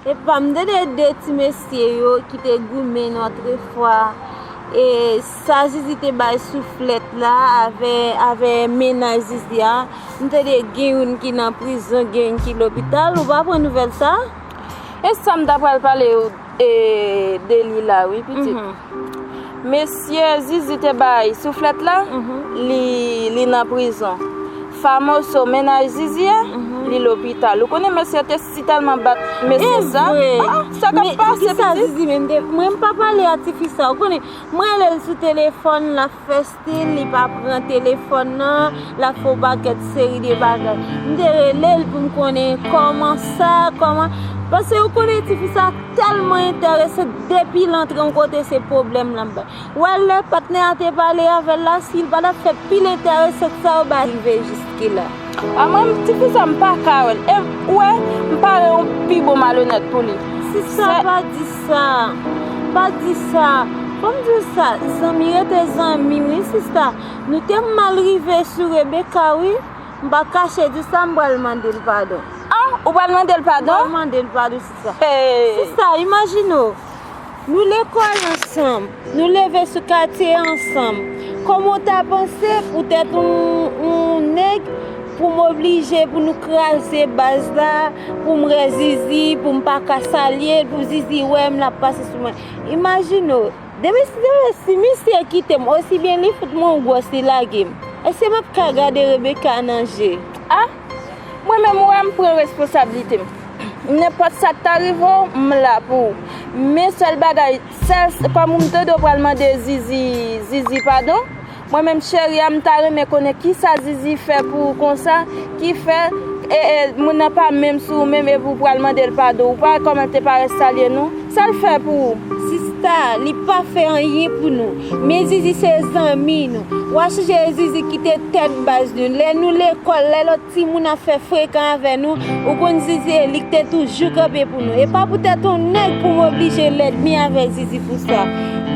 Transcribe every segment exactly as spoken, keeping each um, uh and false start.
Epa m tande de ti mesye yo ki te goumen otrefwa, e sa Zizi te bay Souflèt la avè, avè mennaj Zizi a. M tande gen youn ki nan prizon, gen youn ki lopital. Ou pa pran nouvèl sa? E sa m ta pral pale w, e, de li la, wi, pitit. Mesye Zizi te bay Souflèt la, li, li nan prizon. Famoso, mennaj Zizi a, li lopital. Ou konnen mesye te si tèlman bat mesye sa? Ah, sa k ap pase, pitit? Zizi menm te, mwen m pa pale a tifi sa. Ou konnen, mwen rele l sou telefòn, l ap fè stil, li pa pran telefòn nan, l ap fè yon pakèt seri de bagay. M te rele l pou m konnen kòman sa, kòman, paske ou konnen tifi sa tèlman enterese, depi l antre yon kote se pwoblèm l ap bay. Ou wè lè patnè a te pale avè l la, si l pa t ap fè pil enterese k sa yo bay rive jiske la. A mwen, tifi sa m pa ka wè l. E ou wè, m pare yon pi bon malonèt pou li. Sista, pa di sa. Pa di sa. Fò m di w sa, zanmi rete zanmi, wi, sista. Nou te mal rive sou Rebecca, wi. M pa kache di sa, m pral mande l padon. Ah, ou pral mande l padon? M pral mande l padon, sista. Sista, imajine w. Nou lekòl ansanm, nou leve sou katye ansanm. Kòman w ta panse poutèt yon, yon nèg pou m oblije pou nou kraze baz la, pou m wè Zizi, pou m pa ka salye l, pou Zizi wè m, l ap pase sou mwen. Imajine w, demen si, demen si misye kite m, osibyen li fout mwen yon gwòs, li lage m. Èske m ap ka gade Rebecca nan je? Ah, mwen menm, ou wè, m pran responsablite m. Nenpòt sa k ta rive w, m la pou ou. Men sèl bagay, sèl, kòm ou m tande w pral mande Zizi, Zizi padon, mwen menm cheri a, m ta renmen konnen kisa Zizi fè pou ou konsa, ki fè, e, e, moun nan pa menm sou ou menm epi w pral mande l padon. Ou pa wè kòman l te parèt salye nou? Sa l fè pou ou? Sista, li pa fè anyen pou nou. Men Zizi se zanmi nou. W a sonje Zizi ki te tèt baz nou. Lè nou lekòl, lè lòt timoun ap fè frekan avè nou, ou konn Zizi e li k te toujou kanpe pou nou. E pa poutèt yon nèg pou m oblije lènmi avè Zizi pou sa.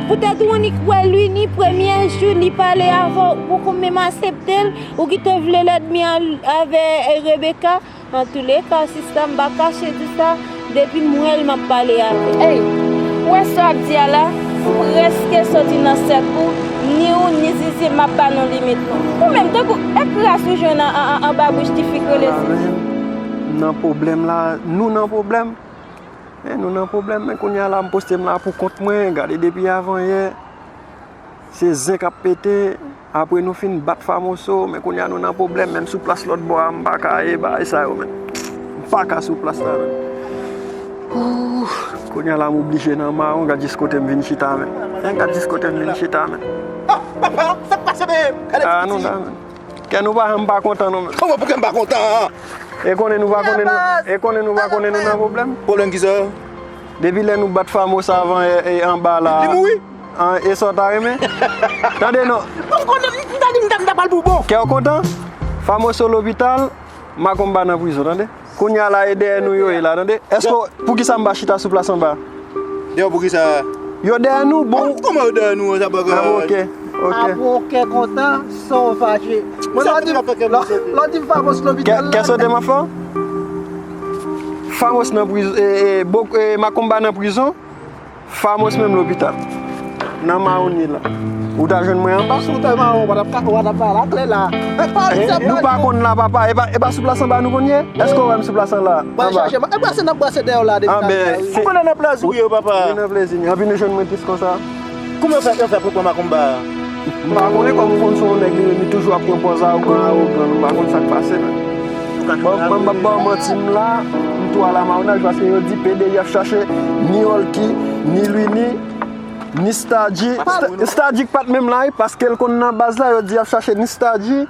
Poutèt ou annik wè Lwini, premye jou li pale avè w, ou poko menm aksepte l, ou kite vle lènmi a-, avè, e, Rebecca. Antouleka, sista, m pa kache di sa, depi m wè l, m ap pale avè l. Ey, ou wè sa w ap di a la? M prèske soti nan sèk ou, ni ou, ni Zizi, m ap ba nou limit nou. Ou menm, tankou, e kras ou jwenn an, an, an, anba bouch tifi k rele Zizi? M nan pwoblèm la, nou nan pwoblèm. Men nou nan pwoblèm, men kounye a la, m poste m la pou kont mwen, gade depi avanyè. Se zen k ap pete, apre nou fin bat Famoso, men kounye a nou nan pwoblèm, menm sou plas lòt bò a, m pa ka, e bagay sa yo, men. M pa ka sou plas la, men. Ooh, kounye a la, m oblije nan mawon, gad jis kote m vin chita, men. Hein, gad jis kote m vin chita, men. Ah, papa, sa k pase, men? Gade ti. Ah, non, sa, men. Kè nou pa janm pa kontan, non, men. Kòman pou kè m pa kontan? E konnen nou pa konnen nou, e konnen nou pa konnen nou nan pwoblèm? Pwoblèm kisa? Depi lè nou bat Famoso avan, e, e anba la. Li mouri? An, e sa w ta renmen? Tande non. Bon, m konnen, m ta di m ta, m ta pral pou bon. Kè w kontan? Famoso lopital, Makonba nan prizon, tande? Kounye a la, e dèyè nou yo ye la, tande? Èske, poukisa m pa chita sou plas anba? Dèyè w poukisa? Yo dèyè nou, bon. Kòman yo dèyè nou, sa pa ka. Ah, bon, ok, ok. Apre w kè kontan, san w fache. Mwen lè w di, lè w di m Famoso lopital la. Kè sote m ap fè w? Famoso nan prizon, e, e, Makonba nan prizon. Famoso menm lopital. Nan mawon li ye la. Ou ta jwenn mwen anba. Si w te mawon, ou pa t ap ka, ou pa t ap pale la klè la. E pa di sa. Nou pa konn la, papa. E pa, e pa sou plas anba nou konn ye? Èske w wè m sou plas anba? Anba. Chache, e brase n ap brase dèyè w la depi talè a, wi. Ou konnen nan plèzi w ye, papa. Wi, nan plèzi. Anpi nou jwenn mwen tris konsa. Kòman yo fè, yo fè pou pran Makonba a? M pa konnen, kòm ou konn se yon nèg li menm, li toujou ap pran pòz awogan, awogan, m pa konn sa k pase, men. Bon, mwen m p ap ba w manti, m la, m tou alamawonaj, paske yo di P D I ap chache ni Olky, ni Lwini, ni Stardji. Sta-, Stardji k pa t menm la, wi, paske l konn nan baz la, yo di y ap chache ni Stardji,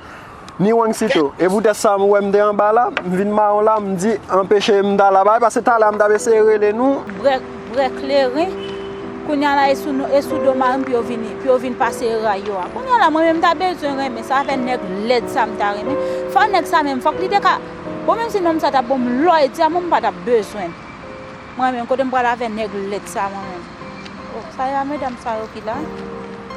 ni Wangsito. E poutèt sa, m wè m te anba la, m vin mawon la, m di, anpeche m ta la, paske talè a m t ap eseye rele nou. Brèk, brèk kleren. Kounye a la, e sou nou, e sou do mari m pou yo vini, pou yo vin pase ray yo a. Kounye a la, mwen menm, m ta bezwen renmen sa avè nèg lèd sa, m ta renmen. Fò nèg sa menm, fòk li te ka, bon, menm si nonm sa t ap ban m lò e dyaman, m pa t ap bezwen l. Mwen menm, kote m pral avè nèg lèd sa, mwen menm? Oh, sa e a medam sa yo ki la?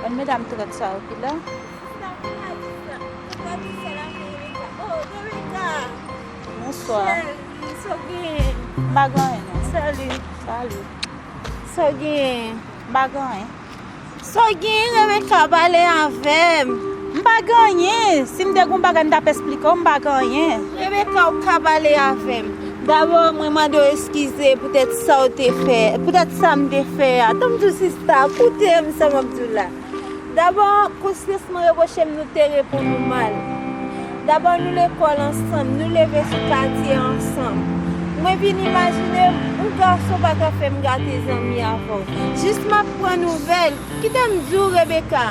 Ban medam trèt sa yo ki la. Sista, pa di sa. Pa di sa la, Rebecca. Oh, Rebecca. Bonswa. Cheri, sa w genyen? M pa gen anyen, non. Salut. Salut. Sa w genyen? M pa gen anyen. Sa w genyen, Rebecca, pale avè m. M pa gen anyen. Si m te gen yon bagay, m t ap esplike w, m pa gen anyen. Rebecca, ou ka pale avè m. Dabò, mwen mande w eskize poutèt sa w te fè, poutèt sa m te fè a. Tann m di w, sista, koute m sa m ap di w la. Dabò, konsyans mwen repwoche m, nou te reponn ou mal. Dabò, nou lekòl ansanm, nou leve sou katye ansanm. Mwen vin imajine yon gason pa ka fè m gate zanmi avè w. Jis m ap pran nouvèl. Kite m di w, Rebecca,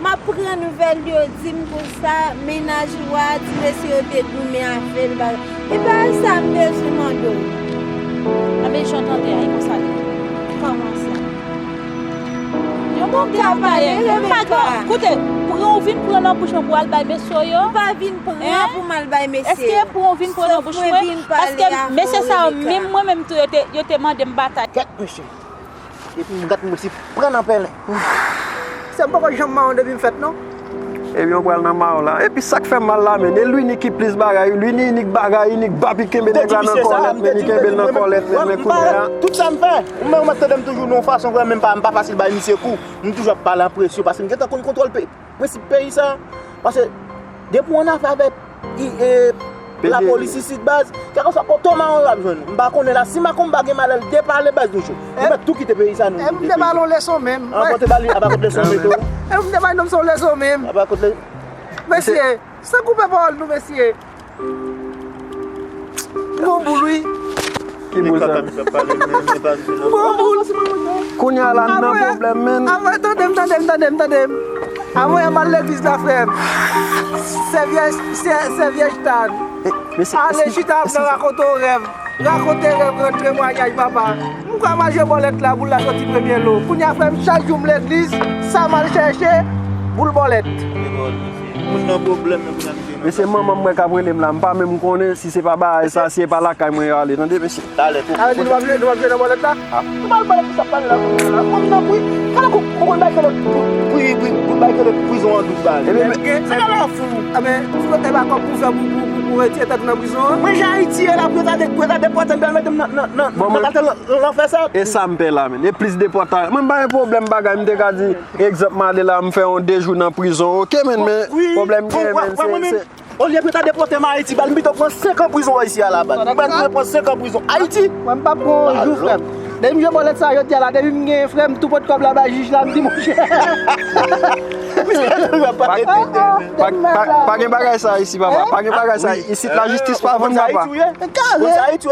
m ap pran nouvèl, yo di m konsa, mennaj ou a, ti mesye yo te goumen avè l, bagay. E bagay sa a m bezwen mande w. Anben, jan w tande a, e konsa l ye. Kòman sa? Yon moun te ap pale, Rebecca. Koute, pran ou vin pran nan bouch mwen pou al bay mesye yo? M pa vin pran pou m al bay mesye yo. Èske pran ou vin pran nan bouch mwen? Paske mesye sa yo, menm mwen menm tou, yo te, yo te mande m batay. Kèt mesye. Epi m gad m resi pran nan pèlen. Se m poko janm mawon depi m fèt non. Ebyen, ou pral nan mawon la. Epi sa k fè m mal la, menn, e Lwini ki plis bagay. Lwini inik bagay, inik bab, li kenbe nèg la nan kòlèt, menn, li kenbe l nan kòlèt, menn, men kounye a. Tout sa m fè, ou menm ou mèt tande m toujou nan yon fason vrèman, m pa, m pa fasil bay misye kou. M toujou ap pale an presyon, paske m gentan konn kontwòl pe-, prensip peyi sa. Paske depi w annafè avèk i, e, lapolis isit baz, kèlkeswa kote w mawon yo ap jwenn ou. M pa konnen la, si Makoumba gen malè l depale baz nou cho. Nou mèt tou kite peyi sa nou. M te ba l yon leson menm. An, bon, te ba li, apa kote leson mete w? M te ba l yon leson menm. Apa kote le- Mesye, san koupe pawòl nou, mesye. Gwo boul, wi. Ki boul sa? Gwo boul. Kounye a la, n nan pwoblèm, menn. Avè, tande m, tande m, tande m, tande m. Avè, m al legliz la, frè m. Sèvyèj, sè-, sèvyèj tan. Ale chita ap nan rakonte w rèv. Rakonte rèv, rann temwayaj, papa. M kwè m al jwe bòlèt la, boul la soti premye lo. Kounye a, frè m, chak jou m legliz, sa m al chèche, boul bòlèt. Moun nan pwoblèm, men kounye a misye nan. Mesye, manman m wè k ap rele m la, m pa menm konnen si se pa bagay sa, si se pa lakay mwen yo ale, tande, mesye. Talè, kou. Sa vle di nou p ap jwe, nou p ap jwe nan bòlèt la? Nou pa al bòlèt pou sa pale la, kounye a la. Manm nan, wi. Kala kou, ou konn bay kelòt pou, pou, pou, pou bay kelòt prizon an doub bagay. Ebyen, men, se kala fou. Ebyen, e pa kòb pou fè pou, pou, pou, pou retire tèt ou nan prizon an? Mwen jan Ayiti ye la, pou yo ta de-, pou yo ta depòte m, pou yo mete m nan, nan, nan, nan katye lan-, lanfè sa. E sa m pè la, menn. E plis depòta-, mwen m pa gen pwoblèm bagay, m te ka di, egzanp, m ale la, m fè yon de jou nan prizon, oke, menn, men pwoblèm gen, menn, se, se Olye pou yo ta depòte m Ayiti, ba l, m pito pran senk an prizon isi a la, ba l. M pral pran senk an prizon Ayiti. Mwen, m p ap pran yon jou, frè m. Depi m jwe bòlèt sa jodi a la, depi m genyen, frè m, tou pot kòb la bay jij la, m di, monchè. Pa, pa, pa gen bagay sa isi, papa. Pa gen bagay sa. Isit, lajistis pa vann, papa. Kare.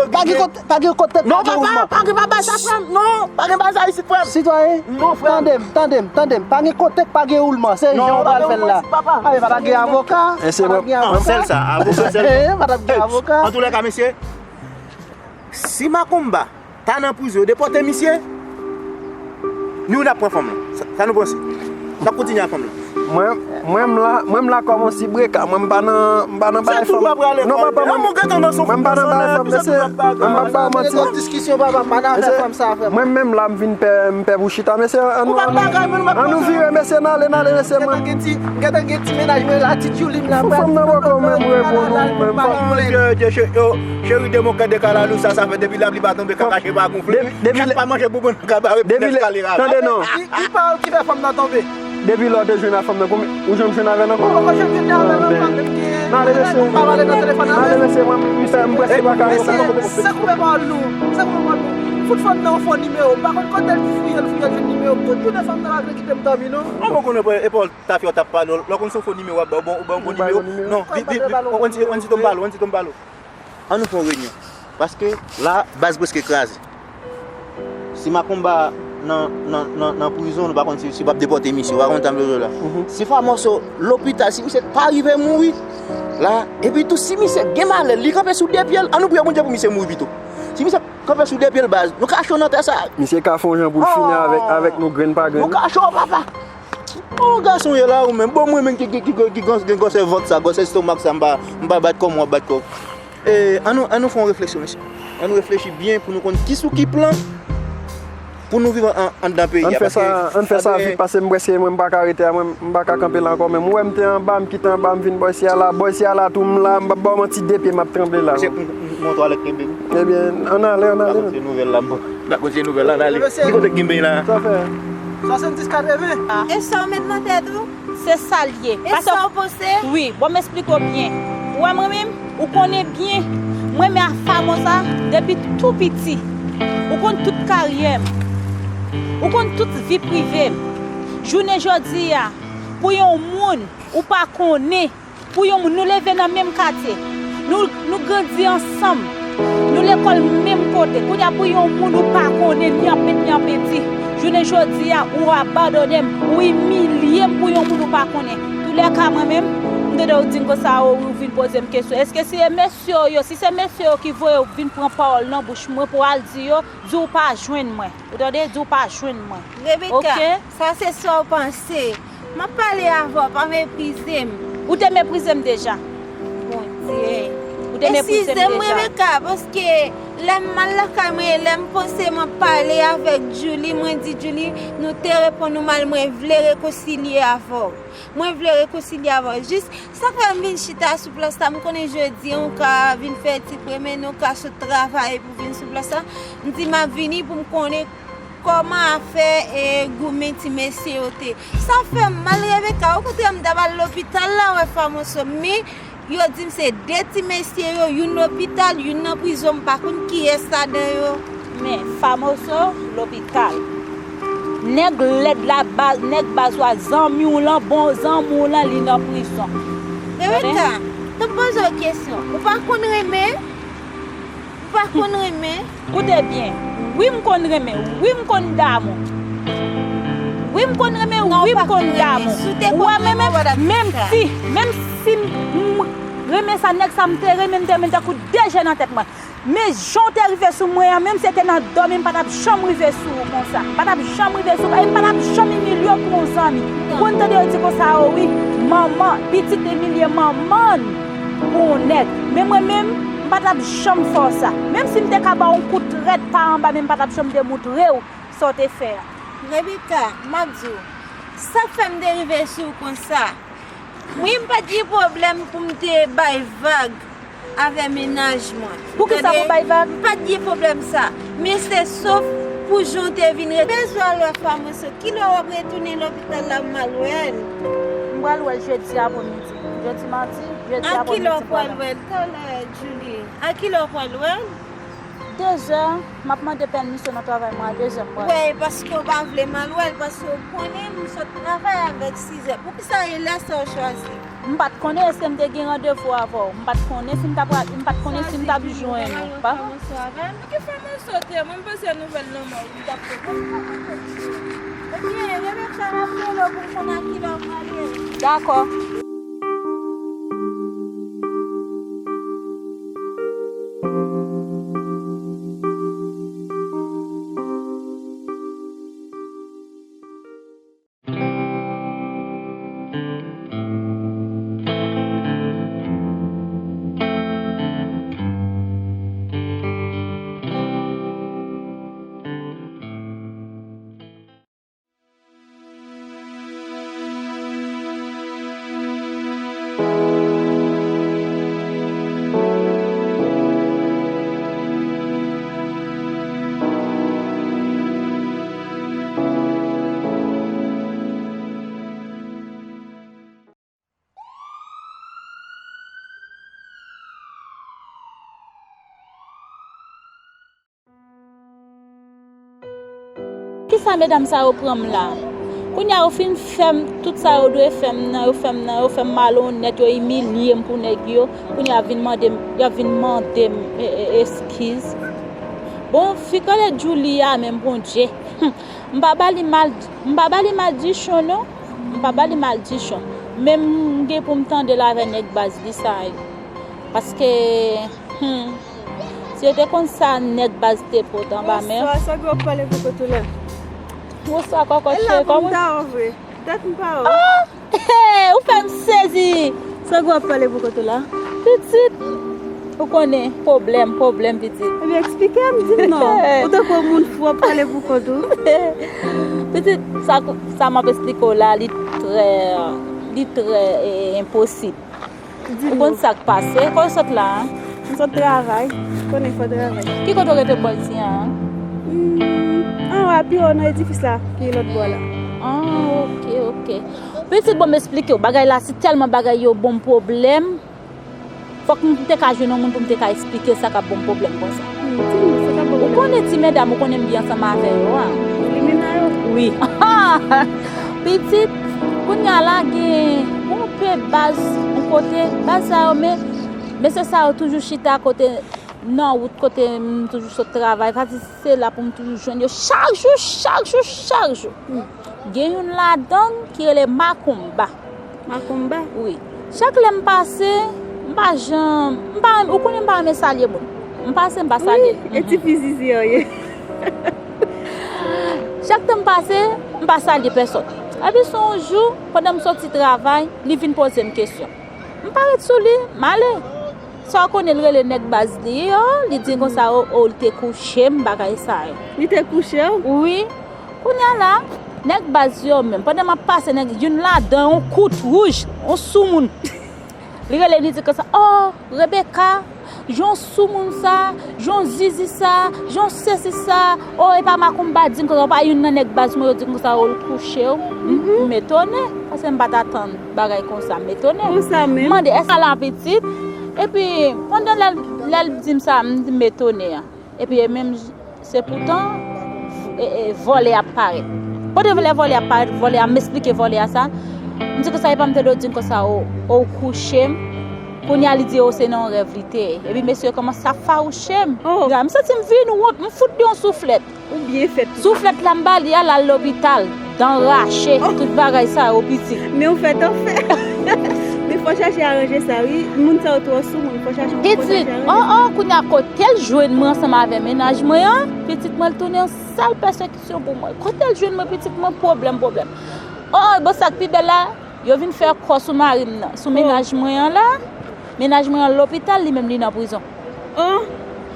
Pa gen kote, pa gen kote. Non, papa, pa gen bagay sa, frè m. Non, pa gen bagay sa isit, frè m. Sitwayen, tande m, tande m, tande m. Pa gen kote k pa gen woulman. Se jan w pral fè l la. Ayo, pa ta gen avoka, pa ta gen avoka. Sèl sa, avoka, sèl sa. Pa ta gen avoka. Antoulèka, mesye, si Makoumba ta nan prizon, yo depòte misye, nou, n ap pran fanm lan. Sa, sa nou panse? N ap kontinye ak fanm lan. Mwen, mwen, m la, mwen, m la kòm yon sibreka. Mwen, m pa nan, m pa nan bagay fanm. Non, papa, mwen, mwen, m pa nan bagay fanm, mesye. Mwen, m pa ba w manti. Diskisyon, papa, m pa nan afè fanm sa, frè m. Mwen menm la, m vin pè, m pè pou chita, mesye. Ann nou, ann nou vire, mesye, n ale, n ale, mesye, mwen. Gentan gen ti, gentan gen ti mennaj mwen la, ti Djoulim la. Fanm nan poko menm reponn ou menm. Cheri de mon kè de kalalou, sa, sa fè depi lapli pa tonbe, kaka che pa gonfle. Depi chak pa manje bonbon nan kabaret, depi le, tande non. Li, li pa ou ki fè fanm nan tonbe. Depi lè w te jwenn ak fanm nan, konbyen, ou janm jwenn avè l ankò? Mwen poko janm jwenn avè l ankò, menm gen. N ale, mesye. N ale, mesye, mwen, m fè, m prèske pa ka. Mesye, san koupe pawòl nou, san koupe pawòl nou. Fout fanm nan yon fo nimewo. M pa konn kote l fouye, l fouye, l jwenn nimewo. Tout jounen fanm nan pa vle kite m dòmi, non. Mwen, mwen konnen, e pa w tafya w t ap pale, lè w konn se yon fo nimewo w ap ba w, bon, ou ba yon bon nimewo. Non, on ti, on ti tonm pale, on ti tonm pale. Ann nou fè yon reyinyon. Paske la, baz prèske kraze. Si Makoumba nan, nan, nan, nan prizon, nou pa konn si, si yo p ap depòte misye, ou pa konn sa m vle di w la. Si Famoso lopital, si misye pa rive mouri, la, epi tou, si misye gen malè, li kanpe sou de pye l, ann nou priye Bondye pou misye mouri pito. Si misye kanpe sou de pye l, baz, nou ka cho nan tè sa. Misye ka fè yon jan pou l fini avèk, avèk nou grenn pa grenn. Nou ka cho, papa. Bon, gason ye la, ou menm. Bon, mwen menm ki, ki, ki, ki, ki gen gwosè vant sa, gwosè estomak sa, m pa, m pa bat kò m, w ap bat kò w. E, ann nou, ann nou fè yon refleksyon, mesye. Ann nou reflechi byen pou nou konn ki sou ki plan pou nou viv an, anndan peyi a. Ann fè sa, ann fè sa vit, paske m prèske, mwen, m pa ka rete a, mwen, m pa ka kanpe la ankò, menm. Ou wè m te anba, m kite anba, m vin bò isi a la, bò isi a la tou, m la, m p ap ba w manti, de pye m ap tranble la. Mesye, m, m, Mwen twalèt kenbe m. Ebyen, ann ale, ann ale. Rakonte nouvèl la, m rakonte nouvèl la, ann ale. Ki kote k genbe la? Sa fè? Swasanndiz katreven. E sa w met nan tèt ou? Se sa l ye. E sa w panse? Wi, bon, m esplike w byen. Ou wè mwen menm, ou konnen byen, mwen renmen Famoso depi tou piti. Ou konn tout karyè m. Ou konn tout vi prive m. Jounen jodi a, pou yon moun ou pa konnen, pou yon moun, nou leve nan menm katye. Nou, nou grandi ansanm. Nou lekòl menm kote. Kounye a pou yon moun ou pa konnen, ni an penti, ni an penti. Jounen jodi a, ou abandone m, ou imilye m pou yon moun ou pa konnen. Toulèka, mwen menm, m tande w di m konsa, o, ou vin poze m kesyon. Èske se mesye yo, si se mesye yo ki voye w vin pran pawòl nan bouch mwen pou al di yo, di w pa jwenn mwen. Ou tande? Di w pa jwenn mwen. Rebecca, sa se sa w panse. M ap pale avè w, pa meprize m. Ou te meprize m deja. Bondye. Ou te meprize m deja. Eskize m, Rebecca, paske lè m al lakay mwen, lè m panse m ap pale avèk Julie, mwen di Julie, nou te reponn nou mal, mwen vle rekonsilye avè w. Mwen vle rekonsilye avè w. Jis, sa fè m vin chita sou plas la, m konnen jodi a, ou ka vin fè ti premen, ou ka sot travay pou vin sou plas la. M di m ap vini pou m konnen kòman afè, e, goumen ti mesye yo te. Sa fè m mal, Rebecca. Okontrè, m t ap al lopital la wè Famoso, men yo di m se de ti mesye yo, youn lopital, youn nan prizon, m pa konn kiyès ladan yo. Men, Famoso, lopital. Nèg lèd la, ba-, nèg baz ou a, zanmi w lan, bon zanmi w lan, li nan prizon. Rebecca, m ap poze w kesyon. Ou pa konn renmen? Ou pa konn renmen? Koute byen. Wi, m konn renmen. Wi, m konn damou. Wi, m konn renmen. Wi, m konn damou. Ou wè, menm, menm si, menm si m renmen sa, nèg sa, m te renmen, m te renmen tankou de je nan tèt mwen. Men jan w te rive sou mwen an, menm si se te nan dòmi, m pa t ap janm rive sou ou konsa. M pa t ap janm rive sou ou, e m pa t ap janm imilye w pou yon zanmi. Ou konn tande yo di konsa, o wi, manman, pitit imilye manman l pou yon nèg. Men mwen menm, m pa t ap janm fè w sa. Menm si m te ka ba w yon kout rèd pa anba, men m pa t ap janm demoutre w sa w te fè a. Rebecca, m ap di w, sa k fè m te rive sou ou konsa. Wi, m pa t gen pwoblèm pou m te bay vag avè mennaj mwen. Poukisa pou bay vag? M pa t gen pwoblèm sa. Men se sof pou jan w te vin ret-, bezwen al wè Famoso. Kilè w ap retounen lopital la pou m al wè l? M pral wè l jedi apremidi. Jodi madi, jedi apremidi. A kilè w pral wè l? Talè, Julie. A kilè w pral wè l? Dezè, m ap mande pèmisyon nan travay mwen a dezè m pral. Wè, paske w pa vle m al wè l, paske w konnen m sot travay avèk sizè. Poukisa e lè sa w chwazi? M pa t konnen èske m te gen randevou avè w. M pa t konnen si m t ap, m pa t konnen si m t ap jwenn ou. Pa. Ki Famoso te, mwen m panse nouvèl lanmò w, m t ap kontan. Ebyen, Rebecca, n ap rele w pou m konn a kilè w prale. Dakò. Kisa medam sa yo pran m la? Kounye a yo fin fè m tout sa yo dwe fè m nan, yo fè m nan, yo fè m malonèt, yo imilye m pou nèg yo. Kounye a vin mande m, y ap vin mande m, e, e, eskiz. Bon, fi k rele Julie a menm, Bondye. M pa ba li mal, m pa ba li maldichon non. M pa ba li maldichon. Men m gen pou m tande l avè nèg baz li sa yo. Paske, hmm, si yo te konn sa nèg baz te pot anba men. Bonswa, sa gwo pale pou kote w la. Bonswa, kòkòt cheri, kòman? E la pou m ta wè w vre. Dat m pa wè w. Oh! Hey, ou fè m sezi! Sa gwo ap pale pou kote w la? Pitit, ou konnen, pwoblèm, pwoblèm, pitit. Ebyen, eksplike m, di m non. Ou tankou yon moun fou ap pale pou kont ou. Pitit, sa, sa m ap eksplike w la, li trè, li trè, eh, enposib. Ou konn sa k pase? Kote w sot la a? M sot travay. Konnen fò travay. Ki kote w rete bò isi a? Hmm, anwa, pi wo nan edifis la, ki lòt bò la. Ah, ok, ok. Pitit, bon, m esplike w. Bagay la, si tèlman bagay yo ban m pwoblèm, fòk m te ka jwenn yon moun pou m te ka esplike l sa k ap ban m pwoblèm konsa. Hmm, di m, sa k ap ban w pwoblèm? Ou konnen ti medam, ou konnen m byen ansanm avè yo a. Limena yo? Wi. Pitit, kounye a la gen yon pe baz yon kote, baz sa yo, men mesye sa yo toujou chita kote nan wout kote m toujou sot travay. Sa di se la pou m toujou jwenn yo chak jou, chak jou, chak jou. Hmm. Gen youn ladan ki rele Makoumba. Makoumba? Wi. Chak lè m pase, m pa janm, m pa renmen, ou konnen m pa renmen salye moun. M pase, m pa salye l. Wi, e ti fi zizi an ye. Chak tan m pase, m pa salye pèsòn. Epi se yon jou, pandan m soti travay, li vin poze m kesyon. M parèt sou li, m ale. Sa w konnen l rele nèg baz li yo, li di konsa, o, o, li te kouche m, bagay sa yo. Li te kouche w? Wi. Kounye a la, nèg baz yo menm, pandan m ap pase, nèg, youn ladan, yon kout wouj, yon soumoun. Li rele, li di konsa, o, Rebecca, jan w soumoun sa, jan w zizi sa, jan w sesi sa, o, e pa Makoumba di m konsa, pa youn nan nèg baz mwen yo di m konsa, o, l kouche w. M, m etone, paske m pa t atann bagay konsa, m etone. Konsa menm? M mande, èske sa la pitit? Epi, pandan lè l, lè l di m sa, m di m etone a. Epi, e menm, se poutan, e, e, vòlè ap parèt. Kote lè vòlè ap parèt, vòlè a, m esplike vòlè a sa. M di konsa, e pa m te dwe di m konsa, o, o, w kouche m. Kounye a, li di, o, se nan yon rèv li te ye. Epi, mesye yo kòmanse ap fawouche m. Oh. Ya, m santi m vin wont, m fout li yon souflèt. Ou byen fèt tou. Souflèt la m ba li a, l al lopital. Dan rache, tout bagay sa yo, pitit. Men ou fèt anfè. Men fò chache aranje sa, wi. Moun sa yo twò soumoun, fò chache, fò chache aranje sa. Pitit, o, o, kounye a kote l jwenn mwen ansanm avè mennaj mwen an, pitit mwen, l tounen yon sèl pèsekisyon pou mwen. Kote l jwenn mwen, pitit mwen, pwoblèm, pwoblèm. O, o, bon, sa k pi bèl la, yo vin fè kò sou mari m nan, sou mennaj mwen an la. Mennaj mwen an lopital, li menm li nan prizon. Oh,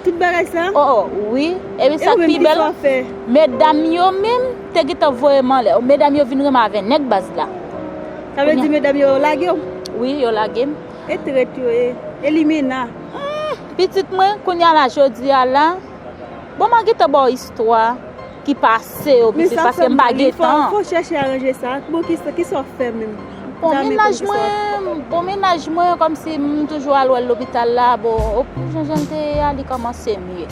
tout bagay sa? Oh, oh, wi. Epi sa k pi bèl, medam yo menm te gentan voye m anlè. Medam yo vin renmen avè nèg baz la. Sa vle di medam yo lage w? Wi, yo lage m. E trèt yo ye. E limena. Hmm, pitit mwen, kounye a la, jodi a la, bon, m a gentan ba w istwa ki pase yo, pitit, paske m pa gen tan. Fò, fò chèche aranje sa. Bon, kisa, kisa w fè menm? Bon, mennaj mwen, bon, mennaj mwen, kòmsi m toujou al wè l lopital la, bon, o, jan, jan l te ye a, li kòmanse mye.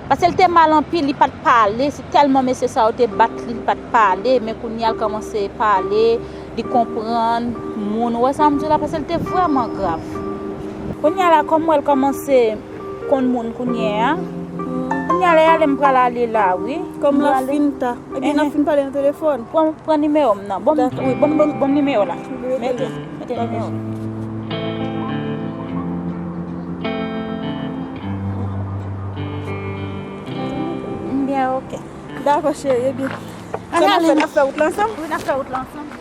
Paske l te mal anpil, li pa t pale, se tèlman mesye sa yo te bat li, li pa t pale, men kounye a l kòmanse pale, li konprann moun. Ou wè sa m di w la, paske l te vrèman grav. Kounye a la, kòm m wè l kòmanse konn moun kounye a. Kounye a la, y ale m pral ale la, wi. Kòm l ap fin ta. Ebyen, n ap fin pale nan telefòn. Pran, pran nimewo m nan. Bon, wi, bon, bon, bon nimewo la. Mete, mete nimewo. M byen, ok. Dakò, cheri, ebyen. Ann ale. N ap fè wout la ansanm? Wi, n ap fè wout la ansanm.